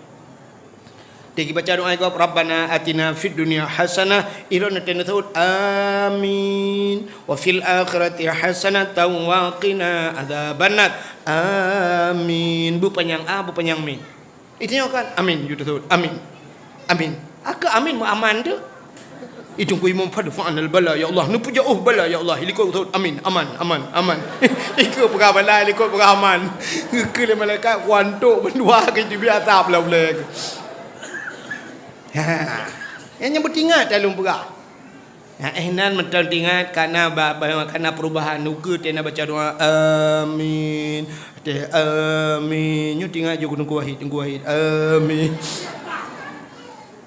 Watèe baca doa gob, "Rabbana atina fid dunya hasanah," ilôn teuh neuseuôt, "Amin. Wa fil akhirati hasanatan wa qina adzabannar." Amin. Beupanyang a, beupanyang min. Itanyoe kan, amin, ju teuseuôt, amin. Amin. Akeu amin meuaman teuh. Itong ku imum, "Fadfa'nal bala, ya Allah." Neupeujeuet bala, ya Allah. Ilikot teuseuôt, amin, aman, aman, aman. Ikeu peugah bala, ilikot peugah aman. Geukeu lé malaikat, kuantok bandua keu jibi asab lah ulèe. Ha. Nyang, nyang beutingat dah lôn peugah. Nyang eh nan mantong tingat, kana ba-, ba-, kana perubahan. Ukeue teuh na baca doa, amin. Teuh, amin. Nyoe tingat ju Teungku Wahid, Teungku Wahid. Amin.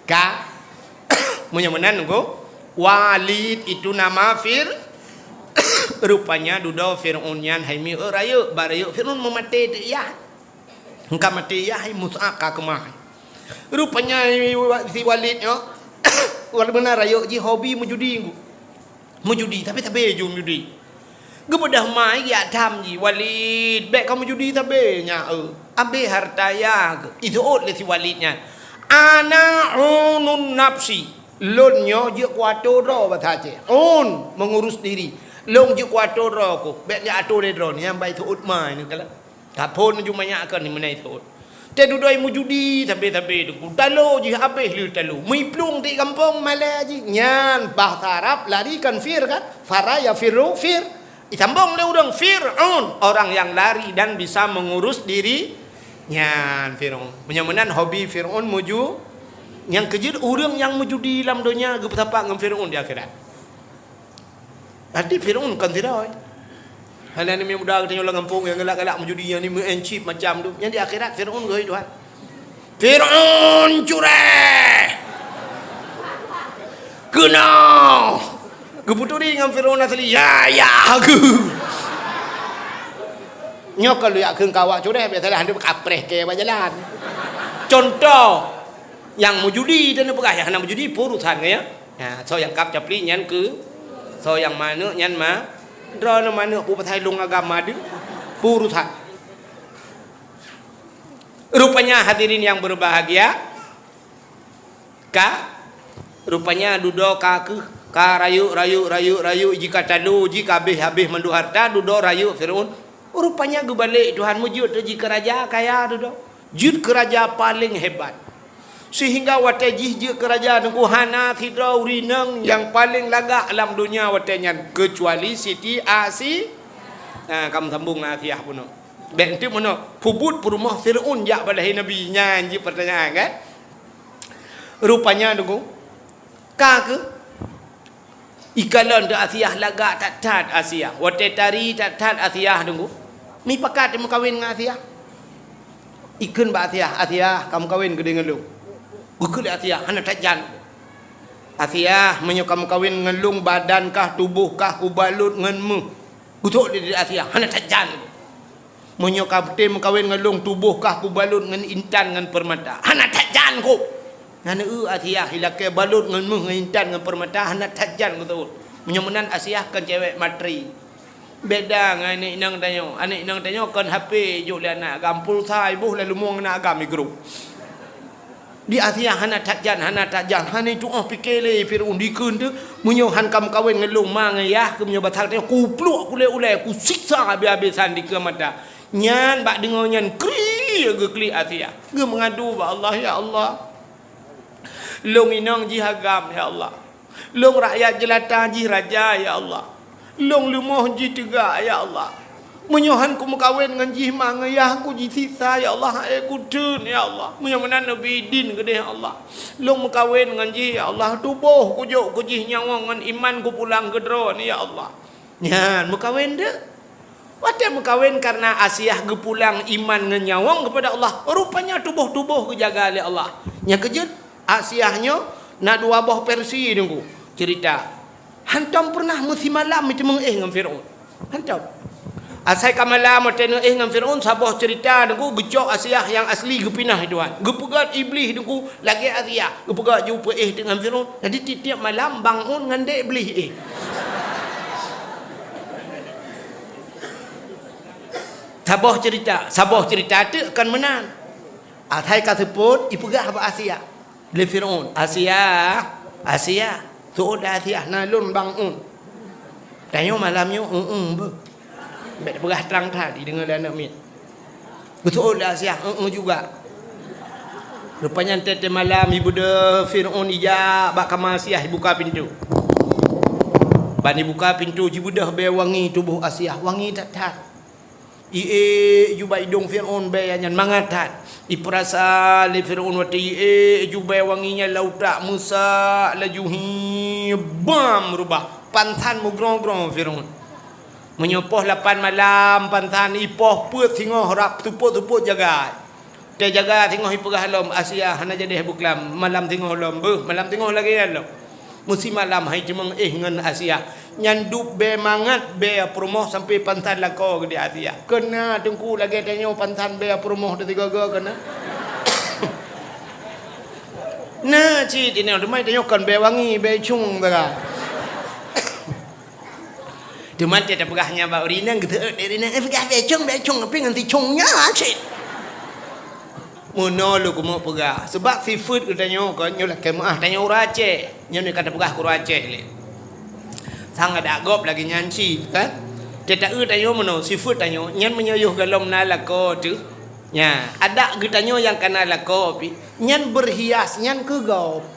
Ka? Meunyoe meunan, Teungku. Walid itu nama Fir-, rupanya dudoe Fir'aun nyan hai mieu rayeuk, ba rayeuk Fir'aun meumaté teuk yah. Ka maté yah, hai Mus'ab ka keumah. Rupanya si Walid nyoe, walaupun na rayeuk jih hobi meujudi, meujudi, sabe-sabe ju meujudi. Geubeudôh ma, geujak tham jih, "Walid, bèk kamoe meujudi sabe nyan, eu. Abéh hareuta yah." Geuseuôt lé si Walid nyan, "Ana unun nafsi." Lôn nyoe jeuet kuato droe, basa Aceh. Un, mengurus diri. Lôn jeuet kuato droe ku. Bèk jak ato lé droe. Nyan ban seuôt ma nyoe kalon. Kaphon ju manyak kon meunan seuôt. Teuh dudoe meujudi sabe-sabe Teungku. Talo jih abéh lé talo. Meuplueng di gampông malèe jih. Nyan bahasa Arab lari kan fir kan? Fara yafirru fir. Itambong lé ureueng Fir'aun, orang yang lari dan bisa mengurus diri. Nyan Fir'aun. Meunyoe meunan hobi Fir'aun meujudi. Nyang keujeuet ureueng nyang meujudi lam donya geupeusapat ngon Fir'aun di akhirat. Berarti Fir'aun kon sidroe. Hana aneuk muda geutanyoe lam gampông nyang galak-galak meujudi, nyang ni meu'en chip macam tu. Nyang di akhirat Fir'aun geuhôi Tuhan. Fir'aun cureh! Keunoe! Geuputuri ngon Fir'aun asli, ya, ya, geuh. Nyoe ka lheueh kheun keu awak cureh, biasalah hana kapreh keu bak jalan. Contoh, nyang meujudi dan peugah nyang hana meujudi, peue urusan ngon nyan. Ha, soe nyang kab capli nyan keu, soe nyang manök nyan ma, droeneuh manök peue pasai lôn agam ma deuh, peue urusan. Rupanya hadirin yang berbahagia, ka, rupanya dudoe ka keuh, ka rayeuk, rayeuk, rayeuk, rayeuk, jih ka talo, jih ka habéh-habéh mandum hareuta, dudoe rayeuk Fir'aun. Rupanya geubalek Tuhan meujeuet jih keu raja kaya dudoe. Jeuet keu raja paleng hebat. Sehingga watèe jih jeuet keu raja Teungku hana sidroe ureueng inong nyang paleng lagak lam donya watèe nyan, keucuali Siti Asi-, ha, ka meusambong ngon Asiah bunoe. Bèk enteuk meunoe, peubuet peurumoh Fir'aun jak bak lahé Nabi, nyan jeuet peurtanyaan kan? Rupanya Teungku, ka keuh Ikalon teuh Asiah lagak that-that Asiah. Watèe tari that-that Asiah Teungku. Mipakat meukawen ngon Asiah. Ikheun bak Asiah, "Asiah, kameukawen keudéh ngon lôn." Geukheun lé Asiah, "Hana that jan." "Asiah, meunyoe kameukawen ngon lôn, badan kah, tuboh kah kubalot ngon méuh." Geusok lé Asiah, "Hana that jan." Meunyoe ka beutôi meukawen ngon lôn, tuboh kah kubalot ngon intan ngon peurmata. Hana that jan kôh! Nyan eu Asiah ilakée balot ngon méuh ngon intan ngon peurmata, hana that jan geuseuôt. Meunyoe meunan Asiah kon cewek materi. Beda ngon aneuk inong tanyoe. Aneuk inong tanyoe kon H P ijok lé aneuk agam, pulsa iboh lalu mueng aneuk agam igrôp. Di Asiah hana that jan, hana that jan, hana itu'oh pike lé Fir'aun dikeue teuh, meunyoe han ka meukawen ngon lôn ma ngon yah keuh meunyoe basa tanyoe, kupluek kulét ulée, kusiksa habéh-habéh san dikeue mata. Nyan bak deungoe nyan kriek geuklik Asiah. Geumeungadu bak Allah, "Ya Allah, lôn inong jih agam, ya Allah. Lôn rakyat jeulata jih raja, ya Allah. Lôn leumoh jih teuga, ya Allah. Meunyoe han kumeukawen ngon jih ma ngon yah, kujisiksa, ya Allah, hana kuteun, ya Allah. Meunyoe meunan neubi idin keudeh, ya Allah. Lôn meukawen ngon jih, ya Allah. Tuboh kujok keu jih nyawöng ngon iman kupulang keu Droe, ya Allah." Nyan meukawen deuh. Watée meukawen kareuna Asiah geupulang iman ngon nyawöng keupada Allah, rupanya tuboh-tuboh geujaga lé Allah. Nyang keujeuet, Asiah nyoe na dua boh versi Teungku cerita. Hantom peureunah meusimalam meuteumeuéh ngon Fir'aun. Hantom. Asai ka malam watée neuéh ngon Fir'aun, saboh cerita Teungku geucok Asiah nyang asli geupinah i tuan. Geupeugét Iblih Teungku lagée Asiah. Geupeugét jipeuéh teuk ngon Fir'aun. Jadi tiep-tiep malam bangun ngon dek Iblih éh. Saboh cerita, saboh cerita teuk kon meunan. Asai ka seupôt, ipeugah bak Asiah. Lé Fir'aun, "Asiah, Asiah, seuôt lé Asiah, na lôn bangun." Tanyoe malam nyoe, "Eueh, beuh." Bék tapeugah trang that, ideungoe lé aneuk miet. Geuseuôt lé Asiah, "Eueh juga." Rupanya teuntée malam, ibeudôh Fir'aun ijak bak kama Asiah, ibuka pintoe. Ban ibuka pintoe, jibeudôh bée wangi tuboh Asiah, wangi that-that. Iék ju bak idong Fir'aun bée nyan mangat that. Ipeurasa lé Fir'aun watée iék ju bée wangi nyan lam utak meusak laju hi bam rubah. Pansan meugroe-groe Fir'aun. Meunyoe poh lapan malam pansan ipoh peuet singoh rab seupôt-seupôt jaga. Teujaga singoh ipeugah lom, "Asiah hana jadeh beuklam, malam singoh lom beuh, malam singoh lagée nyan lom." Meusimalam hai teumeuéh ngon Asiah. Nyan dub bée mangat bée peurumoh sampoe pansan lakoe geude Asiah. Keuna Teungku lagée tanyoe pansan bée peurumoh teusigoe-goe keuna. Na cit inoe teuma tanyoe kon bée wangi, bée cung sagai. Teuma teuh tapeugah nyan bak ureueng inong geuseuôt lé ureueng inong, "Eh, peugah bée cung, bée cung, tapi ngon si cung nyan cit." Meunoe lôn keumeung peugah, sabab sifeuet geutanyoe kon nyoe lakée meuáh tanyoe ureueng Aceh. Nyoe ka tapeugah keu ureueng Aceh lé. Sang adak gob lagée nyan cit, kan? Teuta eu tanyoe meunoe, sifeuet tanyoe, nyan meunyoe yoh golom na lakoe teuh. Nya, adak geutanyoe nyang kana lakoe pih, nyan beurhias, nyan keu gob.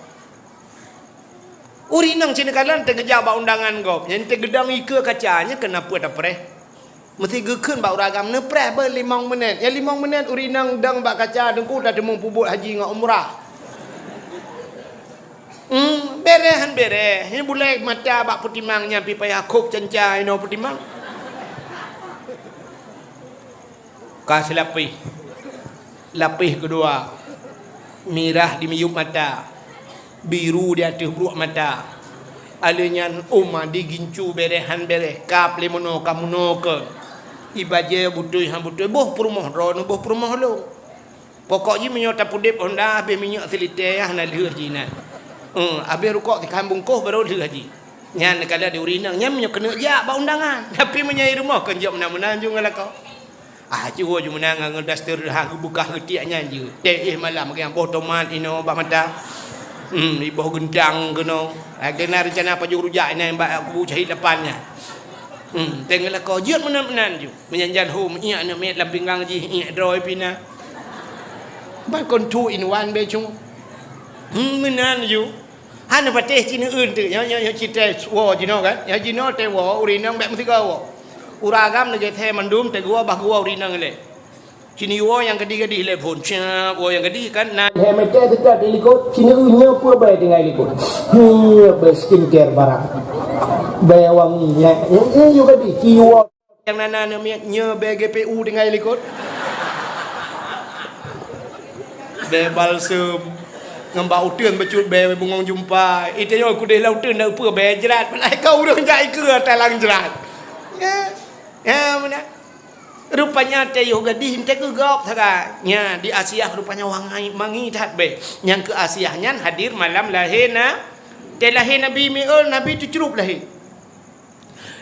Ureueng inong sineukala teugeujak bak undangan gob, nyan teugeudong ikeue kaca, nyan keuneuk peue tapreh. Meusti geukheun bak ureueng agam, "Neupreh beuh limong menit." Nyan limong menit ureueng inong dong bak kaca, Teungku, tateumeung peubuet haji ngon umrah. Hmm, bereh han bereh. Nyan bulée mata bak peutimang nyan pih payah khôb canca inoe peutimang. Ka seulapéh. Lapéh keudua, mirah di miyueb mata, biru di ateueh bruek mata. Alheuh nyan oma di gincu bereh han bereh, kab lé meunoe ka meunoe keu. Ibajée beutôi han beutôi, boh peurumoh droeneuh, boh peurumoh lôn. Pokok jih meunyoe tapeudeb honda habéh minyeuk silitée, hana lheueh jih nyan. Eh, habéh rukok sikhan bungkôh barô lheueh jih. Nyan kala di ureueng inong, nyan meunyoe keuneuk jak bak undangan. Tapi meunyoe i rumoh kon jok meunan-meunan ju ngon lakoe. Ah, cuba ju meunan ngon daster ha geubeukah geutiek nyan jeuet. Teuh malam lagée boh tomat inoe bak mata. Hmm, iboh geuntang keunoe. Lagée na reuncana pajoh rujak inan bak kubu syahid lapan nyan. Hmm, teuh ngon lakoe jeuet meunan-meunan ju. Meunyan jan hom iék aneuk miet lam pinggang jih, iék droe pih na. Ban kon two in one bée cung. Hmm, meunan ju. Hana patéh ci neueun teuk, nyoe, nyoe, nyoe ci teuh woe jinoe kan? Nyoe jinoe teuh woe, ureueng inong bék meusigoe woe. Ureueng agam neugeusé mandum teuh geuwoe bah geuwoe ureueng inong ilée. Ci neuwoe nyang gadih-gadih ilée phon, cap, woe nyang gadih kan, na. Hai meuteuk teuka di likot, ci neueun nyoe peue bée tinggai likot. Nyoe bée skincare barang. Bée wangi, nyoe, nyoe, nyoe gadih, ci woe. Nyang na na neumiet nyoe bée G P U tinggai likot. Bée balsem. Ngon bak uteuen bacut bée bungong jumpa. Ite nyoe kudeh lam uteuen na upeue bée jrat. Mana ka ureueng jak ikeue talang jrat. Ya. Ya, mana? Rupanya teuh yoh gadih teuh geugop sagai. Nya, di Asiah rupanya wangai mangi that beh. Nyang keu Asiah nyan hadir malam lahé na-, teuh lahé Nabi miul, Nabi teucrup lahé.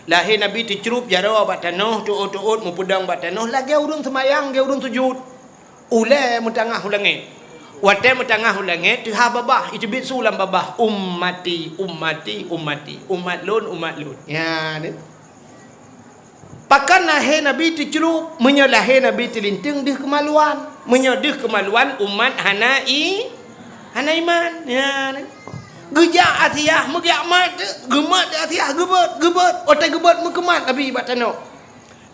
Lahé Nabi teucrup jaroe bak tanoh, teuôt-teuôt meupeudong bak tanoh, lagée ureuëng seumayang, lagée ureuëng sujud. Ulée meutangah u langét. Watée meutangah u langét, teuhah babah, iteubiet su lam babah, "Ummati, ummati, ummati, umat lôn, umat lôn." Nya, ni. Pakon lahé Nabi teucrup, meunyoe lahé Nabi teulinteung deuh keumaluan. Meunyoe deuh keumaluan, umat hana i-, hana iman. Nya, ni. Geujak Asiah, meugeujak mat, geumat lé Asiah, geubeuet, geubeuet. Watée geubeuet, meukeumat Nabi bak tanoh.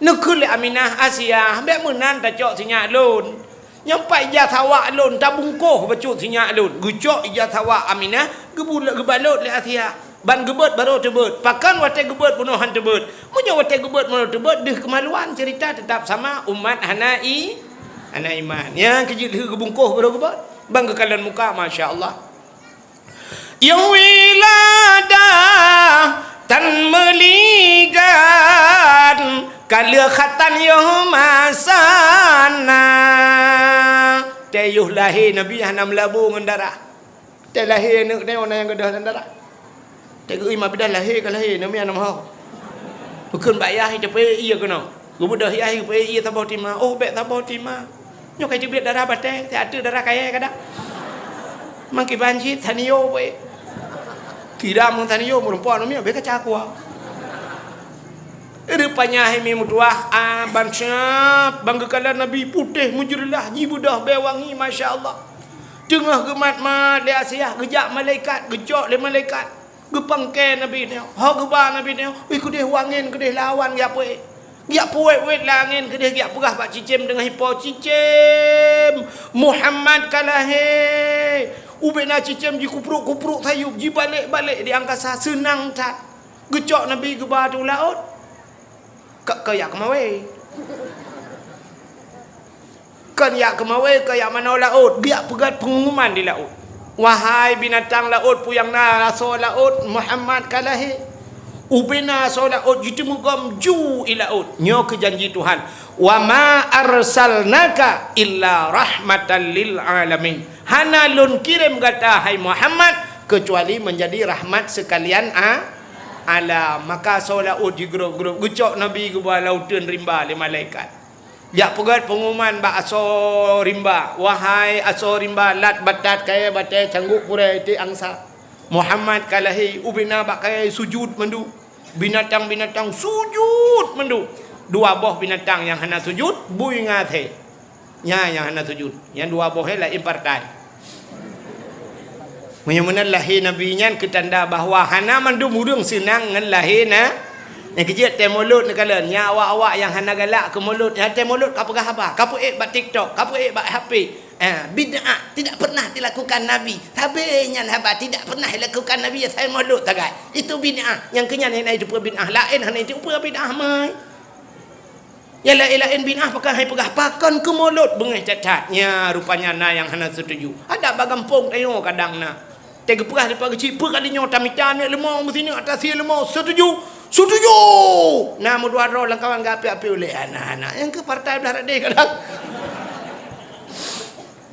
Neukheun lé Aminah, "Asiah, bék meunan tacok sinyak lôn. Nyoe pat ija sawak lôn, tabungkôh bacut sinyak lôn." Geucok ija sawak Aminah, geubul-, geubalot lé Asiah. Ban geubeuet barô teubeuet. Pakon watée geubeuet bunoe han teubeuet? Meunyoe watée geubeuet bunoe teubeuet, deuh keumaluan, ceurita teutap sama, umat hana i-, hana iman. Nyang keujeuet lheueh geubungkôh barô geubeuet. Ban geukalon muka, masya Allah. Nyang wiladah tan meuligan, ka lheueh khatan yoh masa na. Teuh yoh lahé Nabi hana meulabô ngon darah. Teuh lahé aneuëk teuh na nyang gadôh lam darah. Teuh geuh imam bidah lahé ka lahé, namian na meuho. Bukon bak yah, teuh peuék ié keunoe. Geubeudôh yah, geupeuék ié saboh tima. Oh, bék saboh tima. Nyoe ka teubiet darah batée, siat teuk darah kayée kadang. Mangkiban cit, tanio peuék. Tiram ngon tanio, meureumpok namian, bék kaca kuah. Rupanya hai mi meutuwah, ah, ban siap, ban geukalon Nabi putéh meujeureulah, jibeudôh bée wangi, masya Allah. Teungoh geumat-mat lé Asiah, geujak malaikat, geucok lé malaikat. Geupangke Nabi nyoe, ho geuba Nabi nyoe, wih keudeh u angén keudeh lawan geujak peuék. Geujak peuwet-wet lam angén keudeh geujak peugah bak cicém teungoh ipo, "Cicém, Muhammad ka lahé!" Ubena cicém jikupruk-kupruk sayup, jibalek-balek di angkasa, seunang that. Geucok Nabi geuba u laôt. Ka, ka jak keumawé. Kon jak keumawé, kon jak manoe laôt, geujak peugét peungumuman di laôt. Wahai binatang laôt, peue nyang na asoe laôt, Muhammad ka lahé. Ubena asoe laôt jiteumugom ju i laôt. Nyoe keuh janji Tuhan, "Wa ma arsalnaka illa rahmatan lil alamin." Hana lôn kirém gata, hai Muhammad, keucuali meunjadi rahmat seukalian a-, alam. Maka asoe laôt jigrôp-grôp, geucok Nabi geuba lam uteuen rimba lé malaikat. Jak peugét peungumuman bak asoe rimba, "Wahai asoe rimba, Lat, Batat, Kayée, Batée, Cangguek, Purée, Iték, Angsa, Muhammad ka lahé." Ubena bak kayée sujut mandum. Binatang-binatang sujut mandum. Dua boh binatang nyang hana sujut, bui ngon asée. Nyan nyang hana sujut. Nyang dua boh nyan laén partai. Meunyoe meunan lahé Nabi nyan keu tanda bahwa hana mandum ureuëng seunang ngon lahé na-, nyang keujeuet teuh mulod neukalon. Nyan awak-awak nyang hana galak keu mulod, nyan teuh mulod ka peugah haba, ka peuék bak TikTok, ka peuék bak H P. Ah, bid'ah tidak pernah dilakukan Nabi. Sabe nyan haba tidak pernah dilakukan Nabi, asai mulod sagai. Itu bid'ah. Nyang keu nyan hana jiteupeue bid'ah, laén hana jiteupeue bid'ah mai. Nyang laén-laén bid'ah pakon hai peugah, pakon keu mulod beungéh that-that. Nya rupanya na nyang hana setuju. Adak bak gampông tanyoe kadang na. Teuh geupeugah dipat geuchik, peue kali nyoe tamita aneuk leumo meusineuk ateueh sie leumo, setuju? Setuju! Na meudua droe lam kawan geuapi-api ulée aneuk-aneuk. Nyang keu partai blah radeh kadang.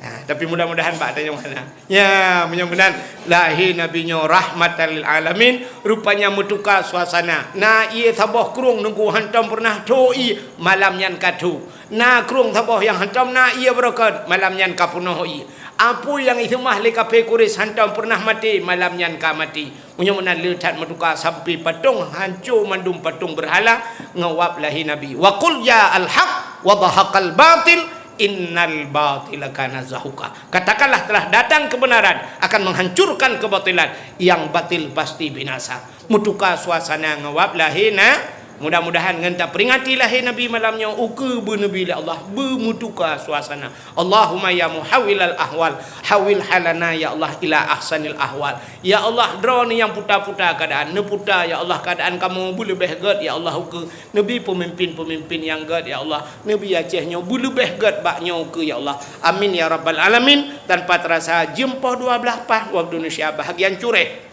Ha, tapi mudah-mudahan bak tanyoe hana. Ya, meunyoe meunan, lahé Nabi nyoe rahmatan lil alamin, rupanya meutuka suasana. Na ié saboh krueng teungku hantom peureunah tho ié, malam nyan ka tho. Na krueng saboh nyang hantom na ié beureukat, malam nyan ka peunoh ié. Apui nyang iseumah lé kaphé Quraisy hantom peureunah maté, malam nyan ka maté. Meunyoe meunan le that meutuka sampai patong, hanco mandum patong beurhala ngon wab lahé Nabi. Wa qul ja'al haq wa zahaqal batil, innal batila kana zahuqa. Katakanlah, telah datang kebenaran akan menghancurkan kebatilan, yang batil pasti binasa. Meutuka suasana ngon wab lahé na, mudah-mudahan ngon taperingati lahé Nabi malam nyoe ukeue beuneubi lé Allah, beumeutuka suasana. Allahumma ya muhawwilal ahwal, hawwil halana ya Allah ila ahsanil ahwal. Ya Allah, Droeneuh nyang puta-puta keuadaan, neuputa ya Allah keuadaan kamoe beuleubeh gét ya Allah ukeue. Neubi peumimpin-peumimpin nyang gét ya Allah. Neubi Aceh nyoe beuleubeh gét bak nyoe ukeue ya Allah. Amin ya rabbal alamin. Tanpa terasa jeuem poh dua blaih paih waktu Indonesia bahagian cureh.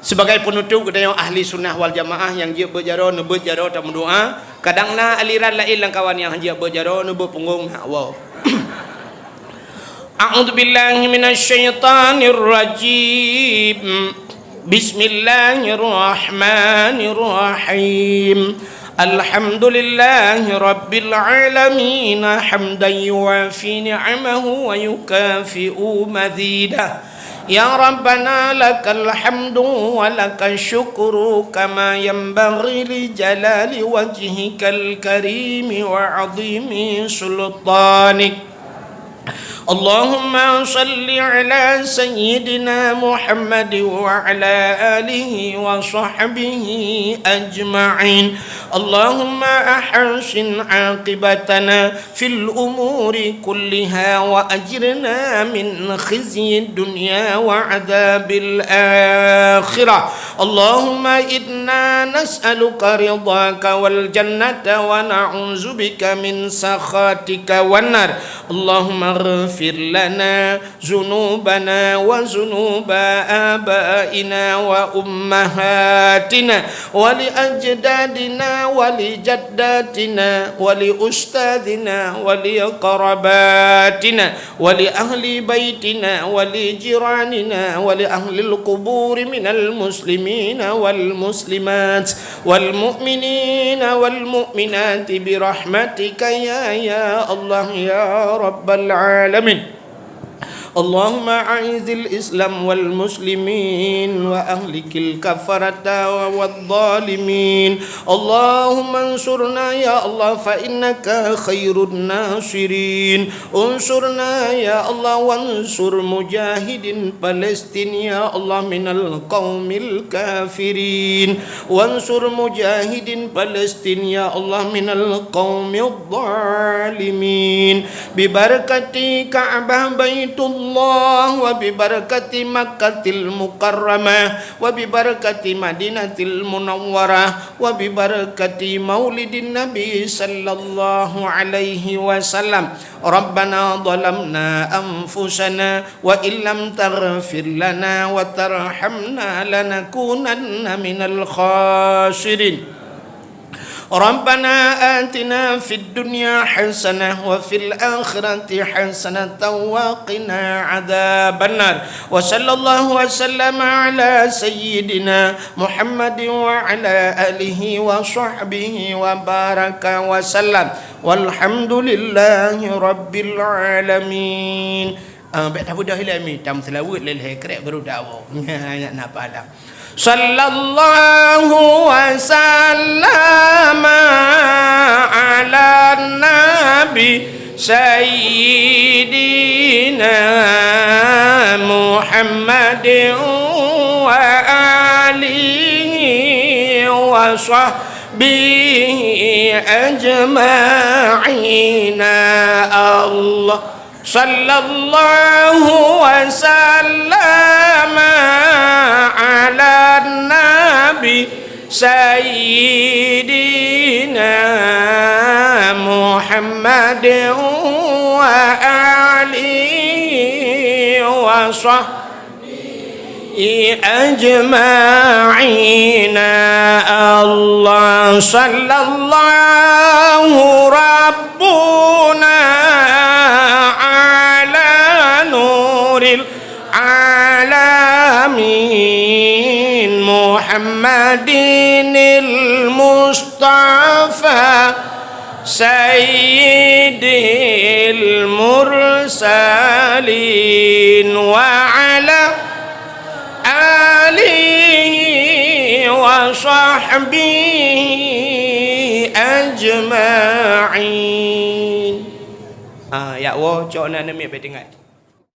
Sibagai peunutob, geutanyoe ahli sunnah wal jamaah nyang jeuet beuet jaroe, neubeuet jaroe tameudoá. Kadang na aliran laén lam kawan nyang han jeuet beuet jaroe, neubeuet punggong, na woe. A'udzubillahi minasyaitonirrajim. Bismillahirrahmanirrahim. Alhamdulillahi rabbil alamin, hamdan yuwafi ni'amahu wa yukafi'u mazidah. Ya Rabbana, lakal hamdu wa lakasy syukru, kama yanbaghi li jalali wajhikal karimi wa 'azimi sultanik. Allahumma shalli 'ala sayyidina Muhammad wa 'ala alihi wa shahbihi ajma'in. Allahumma ahsin 'aqibatana fil umuri kulliha wa ajirna min khizyid dunya wa 'adzabil akhirah. Allahumma inna nas'aluka ridhaka wal jannata wa na'udzubika min sakhatika wan nar. Allahumma ighfir lana dzunubana wa dzunuba abaina wa ummahatina wa li ajdadina wa li jaddatina wa li ustadzina wa li qarabatina wa li ahli baitina wa li jiranina wa li ahlil quburi minal muslimina wal muslimat wal mu'minina wal mu'minati bi rahmatika ya, ya Allah, ya Rabbal alamin. Allahumma a'izzil Islam wal muslimin wa ahlikil kafarata wad dhalimin. Allahumma ansurna ya Allah fa innaka khairun nasirin. Unsurna ya Allah wansur mujahidin Palestin ya Allah minal qaumil kafirin. Wansur mujahidin Palestin ya Allah minal qaumidh dhalimin. Bibarakati Ka'bah Baitullah wa bibarakati Makkatil Mukarramah wa bibarakati Madinatil Munawwarah wa bibarakati Maulidin Nabi sallallahu alaihi wasallam. Rabbana zalamna anfusana wa illam taghfir lana wa tarhamna lanakunanna minal khasirin. Rabbana atina fid dunya hasanah wa fil akhirati hasanatan wa qina adzabannar. Wa sallallahu wa sallama ala sayyidina Muhammadin wa ala alihi wa sahbihi wa baraka wa sallam. Walhamdulillahi rabbil alamin. Ah, bèk tabeudôh ilèe mi, tam seulaweuet lé lhèe krek baru dawa. Nyan na pahala. Sallallahu wa sallama ala nabi sayyidina Muhammadin wa alihi wa sahbihi ajma'ina. Allah. Sallallahu wa sallama ala nabi sayyidina Muhammadin wa alihi wa sahbihi ajma'ina. Allah. Sallallahu rabbuna ala nuril alamin Muhammadinil Mustafa sayyidil mursalin wa ala alihi wa sahbihi ajma'in. Ah, ya Allah, cok na neumik beutingat.